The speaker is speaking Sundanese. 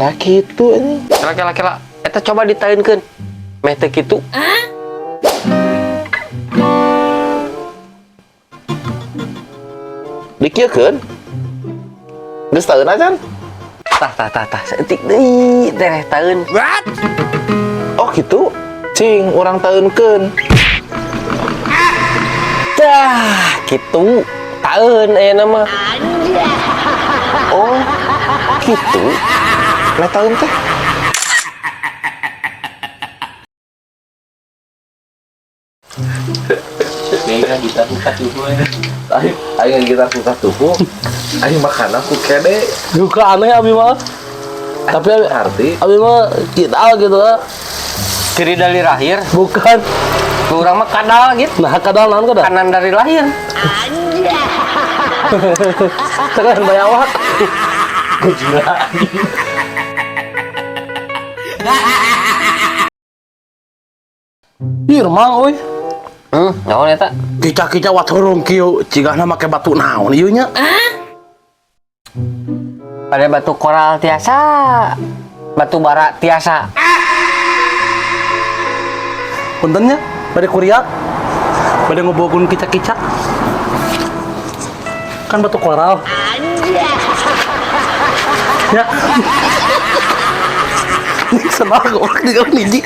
Era kitu anjing. Kela kela kela. Eta coba ditaeunkeun. Meh teu kitu. Dikieukeun. Geus taeun acan? Tah tah tah tah saeutik deui tereh taeun. Oh gitu. Cing, urang taeunkeun. Tah, kitu. Taeun ayeuna mah. Oh, gitu. Meh taeun teh. Kayaknya gitar buka tubuh ya. Aing aing gitar ku katuhu. Aing makanan ku kede. Duka aneh abi mah. Tapi abi, Arti abi mah kita gitu ah. Kiri dari lahir, Bukan. urang mah kadal gitu. Nah, kadal naon kadal? Kanan dari lahir. Tekan bayawak. Gila. Ih, remang euy. Naon eta? Kica-kica waturung kieu cigahna make batu naon ieu nya? Pada batu koral tiasa, batu bara tiasa. Punten nya, bade kuriak. Bade ngobogun kica-kica. Kan batu koral. Ya. Ini senang kok di hiji.